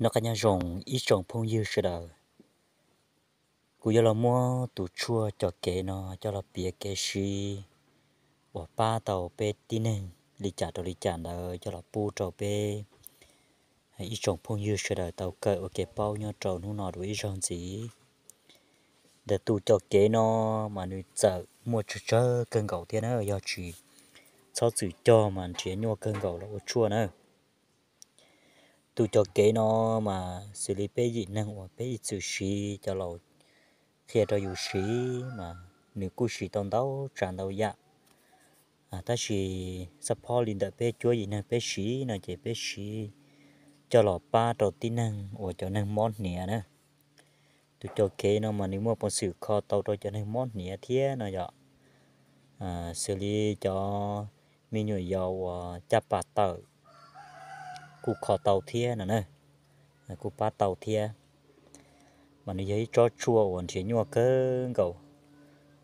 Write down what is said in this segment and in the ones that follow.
Noj qab nyob zoo ib tsoom phooj ywg sawv daws, kuv yuav los muab tus tshuaj cov kev no coj los piav kev siv uas pab tau peb tib neeg li cas rau li cas ntawd coj los pub rau peb ib tsoom phooj ywg sawv daws tau kawm ua kev paub nyob rau hnub no dua ib zaug ntxiv. Ntawm tus cov kev no mas nws txawm muaj tsawg tsawg kawg nkaus thiab na, yog tsis txhob txwm cog mas nrhiav nyuaj kawg nkaus los ua tshuaj na. Tus cov kev no mas xws li peb yim neeg uas peb ib txwm siv cov laus qhia rau yus siv mas nws kuj siv tau ntau tsav ntau yam. Tab sis xab phob li ntawm peb cuab yim neeg peb siv no ces peb siv coj los pab rau tib neeg uas cov neeg mob hniav na. Tus cov kev no mas nws muaj peev xwm kho tau rau cov neeg mob hniav thiab no yom. Xws li cov me nyuam yaus uas caj pas tawm kuj kho tau thiab no na, kuj pab tau thiab. Mas nws yog ib tsob tshuaj uas nrhiav nyuaj kawg nkaus.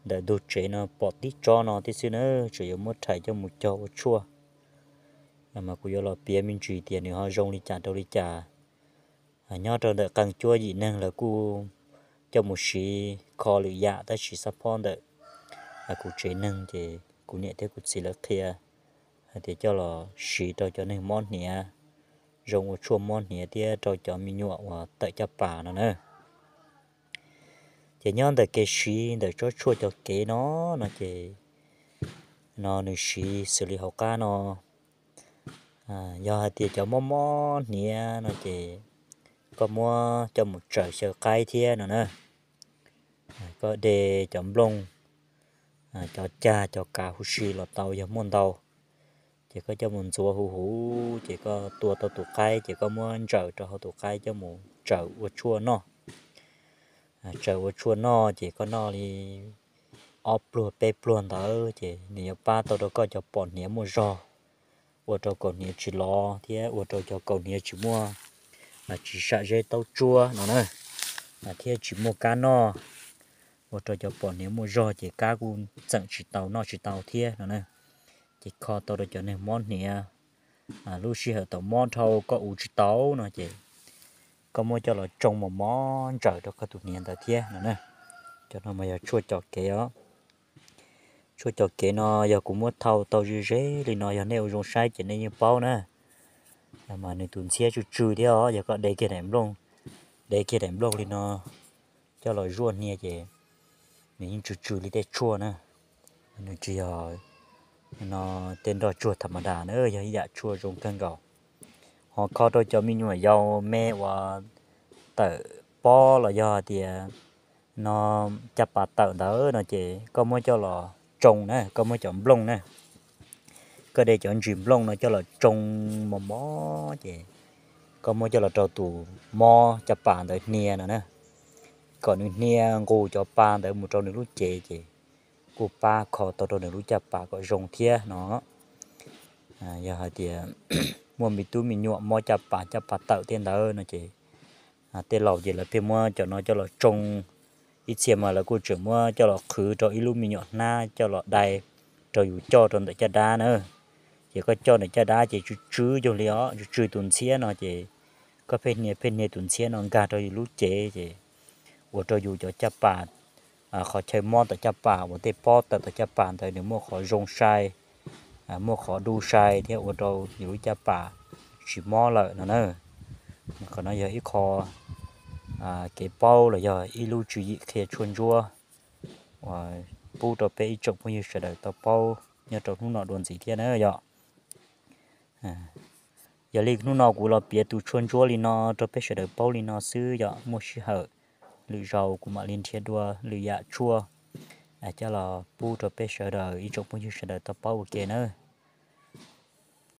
Ntawm ntug tsev no pom tib tsob no tib xwb na, tseem yuav muab rhais coj mus cog ua tshuaj. Mas kuv yuav los piav me ntsis tias nws ho zoo li cas rau li cas. Nyob rau ntawm qee cuab yim neeg lawv kuj coj mus siv kho lwm yam, tab sis xab phob ntawm kuv tsev neeg ces kuv niam thiab kuv txiv lawv qhia hais tias coj los siv rau cov neeg mob hniav, zoo ua tshuaj mob hniav thiab rau cov me nyuam uas tawm caj pas no na. Ces nyob ntawm kev siv ntawm tsob tshuaj cov kev no, no ces no nws siv xws li hauv qab no. Yog hais tias cov mob mob hniav no ces koj muab coj mus tsaws xyaw qaib thiab no na. Koj de cov nplooj, cov cag cov kav huv si los tau yog muaj ntau. Ces koj coj mus ntxuav huv huv ces koj tua tau tus qaib ces koj muab ntsaws rau hauv tus qaib coj mus tsaws ua tshuaj noj. Tsaws ua tshuaj noj ces koj noj li ob pluag peb pluag ntawd ces nws yuav pab tau rau koj cov pom hniav muaj zog, ua rau kaus hniav tsis lov thiab ua rau cov kaus hniav tsis muaj, tsis sam zeb taub tsuab no na, thiab tsis muaj kab noj, ua rau cov pom hniav muaj zog ces kab kuj txeem tsis tau noj tsis tau thiab no na. Ces kho tau rau cov neeg mob hniav, lub sij hawm tau mob dhau koj ua tsis tau no ces koj muab coj los tsoo mos mos ntsaws rau koj tus hniav ntawd thiab no na. Cov no mas yog tshuaj cov kev os. Tshuaj cov kev no yog kuv muab thau tau ze ze li no, yog nej ua zoo saib ces nej yeej paub na. Mas nws tus ntxhiab tsw tsw thiab os, yog koj de kiag daim nplooj, de kiag daim nplooj li no coj los zuaj hnia ces nws yeej tsw tsw li tej tshuaj na. Nws tsis yog no tej nroj tsuag tham ma das na, yog ib yam tshuaj zoo kawg nkaus. Ho kho rau cov me nyuam yaus me uas tawm pob los yog tias no caj pas tawm ntawd no ces koj muab coj los tsoo na, koj muab cov nplooj na, koj de cov ntsis nplooj no coj los tsoo mos mos ces koj muab coj los rau tus mob caj pas ntawd hnia no na, kom nws hnia nqus cov pa ntawd mus rau nws lub cev ces kuj pab kho tau rau nws lub caj pas kom zoo thiab no. Yog hais tias muaj me tub me nyuam mob caj pas, caj pas tawm tej ntawd no ces tej laus ces lawv pheej muab cov no coj los tsoo. Ib txhia mas lawv kuj tseem muab coj los qhwv rau ib lub me nyuam hnab coj los dai rau yus coj rau ntawm caj dab na. Ces koj coj ntawm caj dab ces tsw tsw cuag li os, tsw tsw tus ntxhiab no ces koj pheej hnia pheej hnia tus ntxhiab no nkag rau yus lub cev ces ua rau yus cov caj pas, qhov chaw mob tom caj pas uas tej pob tawm tom caj pas ntawd nws muaj qhov zoo sai, muaj qhov du sai thiab ua rau yus lub caj pas tsis mob lawm no na. Qhov no yog ib qho kev paub los yog ib lub tswv yim qhia tshuaj ntsuab uas pub rau peb ib tsoom phooj ywg sawv daws tau paub nyob rau hnub no dua ntxiv thiab na yom. Yog li hnub no kuv los piav tus tshuaj ntsuab li no rau peb sawv daws paub li no xwb yom, muaj sij hawm lwm zaus kuv mam li nrhiav dua lwm yam tshuaj coj los pub rau peb sawv daws ib tsoom phooj ywg sawv daws tau paub ua ke na.